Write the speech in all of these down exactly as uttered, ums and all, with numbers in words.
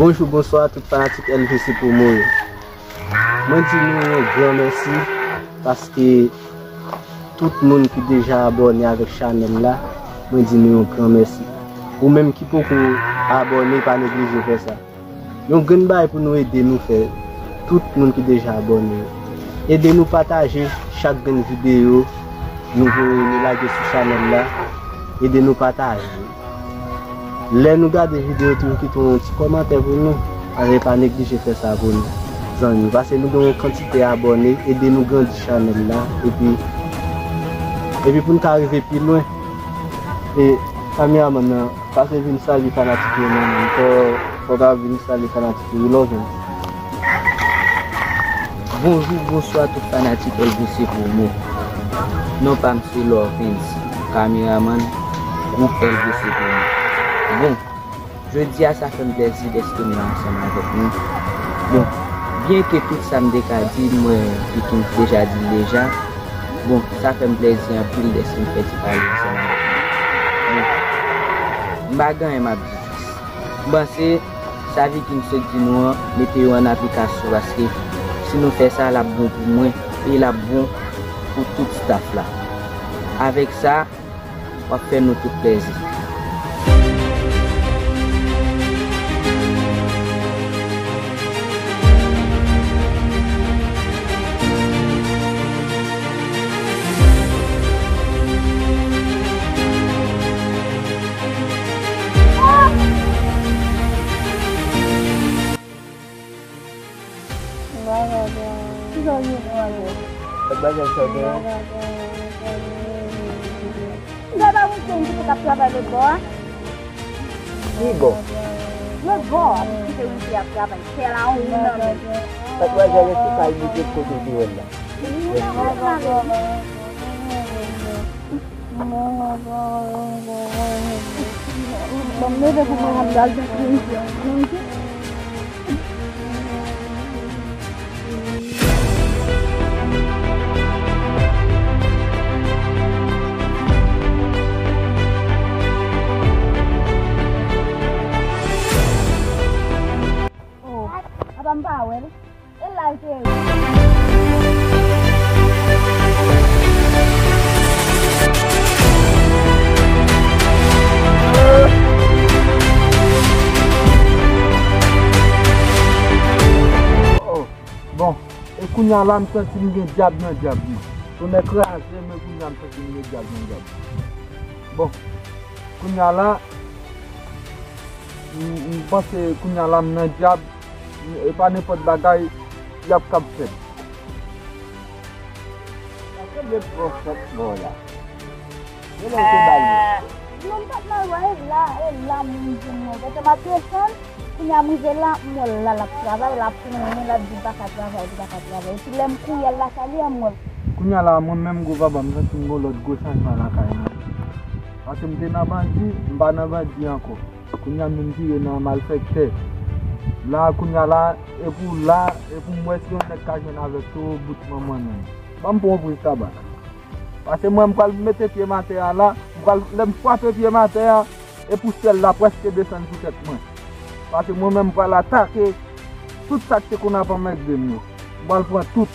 Bonjou, bonswa tout fanatik L V C Promo yo. Mwen di nou yon gran mèsi paske tout moun ki deja abòne avèk chanèl la, mwen di nou yon gran mèsi. Ou menm ki poko abòne, pa neglije fè sa. Yon grenn bagay pou nou ede nou fè, tout moun ki deja abòne yo. Ede nou pataje chak grenn videyo nou voye, nou lage sou chanèl la. Ede nou pataje. Lè nou gade videyo, toujou kite yon ti kòmantè pou nou. Paske pa neglije fè sa pou nou, zanmi. Paske nou gen yon kantite abòne, ede nou grandi chanèl la. Epi, epi pou n ka rive pi lwen. E kameramann nan, pase vin salye fanatik yo, non, non. Fò, fò ka vin salye fanatik yo, wi, Lòvens. Bonjou, bonswa tout fanatik L V C Promo. Non pa m se Lòvens, kameramann gwoup L V C Promo. Bon, jodi a sa fè m plèzi dèske m la ansanm avèk nou. Bon, byenke tout sa m te ka di, m wè Vikings deja di l deja. Bon, sa fè m plèzi anpil dèske m fè ti pale ansanm avèk nou. Bon, m pa gen anyen m ap di plis. M panse sa Vikings sot di nou an, mete yo an aplikasyon, paske si nou fè sa, l ap bon pou mwen e l ap bon pou tout staff la. Avèk sa, w ap fè nou tout plèzi. Kisa w ye pou ale? Gad bagay sa gen. Gad pa mouche yon ti pou k ap travay lòt bò a. Ki bò? Lòt bò a, ap kite yon fi ap travay. Tè la, yon wou nan men. Gad bagay sa gen, se kay bouke kote w te wè l la. Wi, nan wou nan men. Ban m leve pou mwen, m al jwenn manje. Oh, apa m pa wè l? E la l te ye. Oh, bon, e kounye a la, m santi m gen dyab nan dyab mwen. Tonnè kraze m, men kounye a m santi m gen dyab nan dyab. Bon, kounye a la, m, m panse kounye a la m nan dyab, e pa nenpòt bagay y ap kab fè m. Sa sanble pwofèt bò la. Gen lè l te bay yo. Non, m pa t mal wè, e la, e la moun di m non. Kote m ap desann, kounye a m rive la, m wè l la, l ap travay, l ap plenyen, l ap di l pa ka travay, li pa ka travay. Epi lè m kouri al lakay li a, m wè l. Kounye a la, mwen menm, gwo papa, m santi m gon lòt gwo chanjman lakay mwen. Paske m te nan bandi, m pa nan bandi ankò. Kounye a m vin vire nan malfèktè. La, kounye a la, e pou la, e pou m wè si yon nèg ka jwenn avèk tou bout manman nan. Ban m pran yon priz tabak. Paske mwen, m pral mete pye m atè a la, m pral, lè m frape pye m atè a, e pou syèl la prèske desann sou tèt mwen. Paske mwen menm, m pral atake tout sa k te konn ap anmède m yo. M pral pran tout.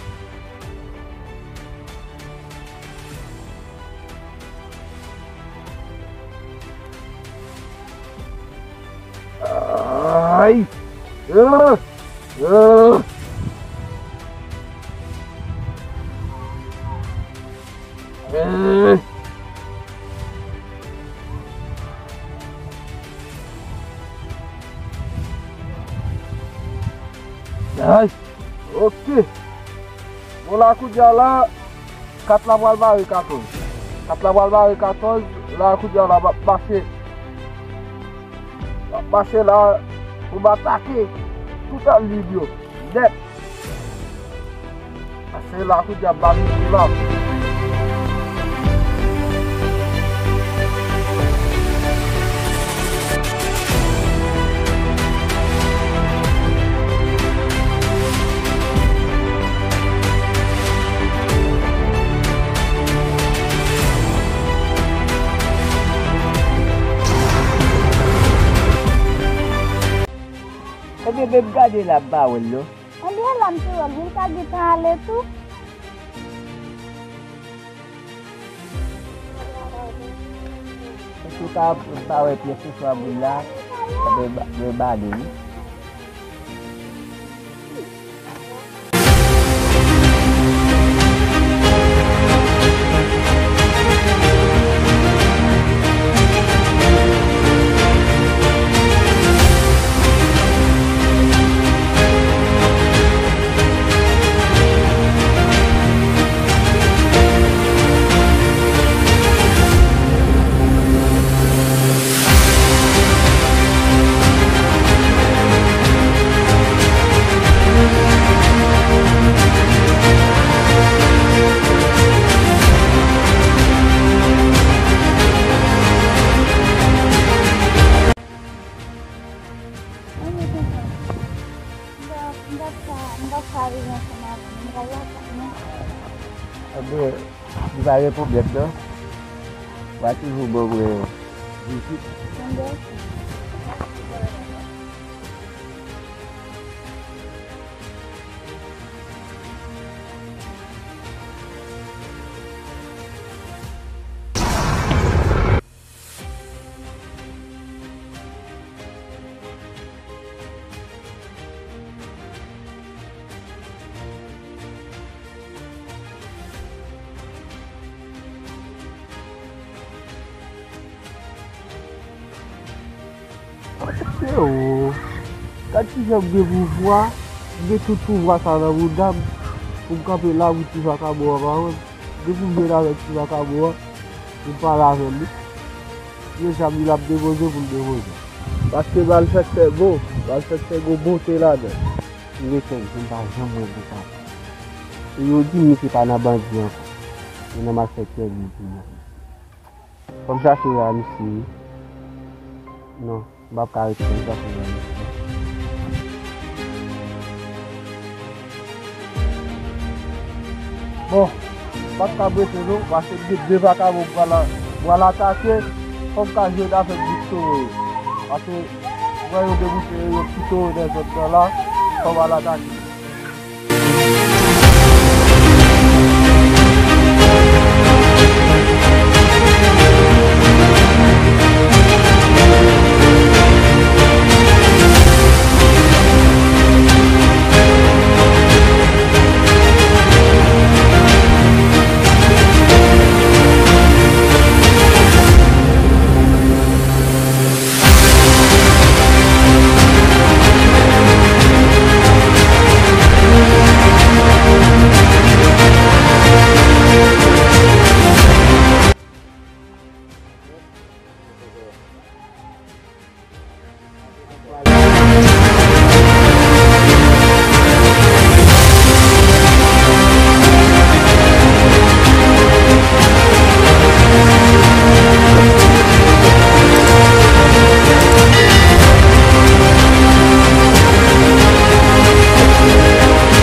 Ay! Ah! Ah! Ah! Ay! Ok. Bon, la kounye a la, kat la pral bare katòz. Kat la pral bare katòz, la kounye a la m ap mache. M ap mache la pou m atake tout alib yo nèt. Pase la kounye a, m pa vin sou la. M gade la, m pa wè l non. Ebyen, la m te wè l, men l ka gentan ale tou. Antouka, m pa wè pyès oswa moun la, mwen ba-, mwen bale wi. Ebyen, li pa gen pwoblèm non. W a toujou ban mwen vizit. Yo, gad kijan m gen pouvwa, m gen tout pouvwa sa nan bouda m, pou m kanpe la pou ti vakabon an pa wè m. M gen pou m jwenn avèk ti vakabon an, pou m pale avè l wi. Gen zam li l ap depoze pou l depoze. Paske malfektè bon, malfektè gon bonte ladan l. M rete m, pou m pa janm wè pou sa. E yo di m misye pa nan bandi ankò. Se nan malfektè li di m. Fò m chache wè a misye wi. Non, m p ap ka rete, fò m chache wè a misye. Bon, m p ap ka rete non, paske m gen de vakabon m pral, m pral atake, fò m ka jwenn avèk bout towo yo. Paske, m wè yo gen bout yo, yo ti towo nan zòn nan la, fò m al atake.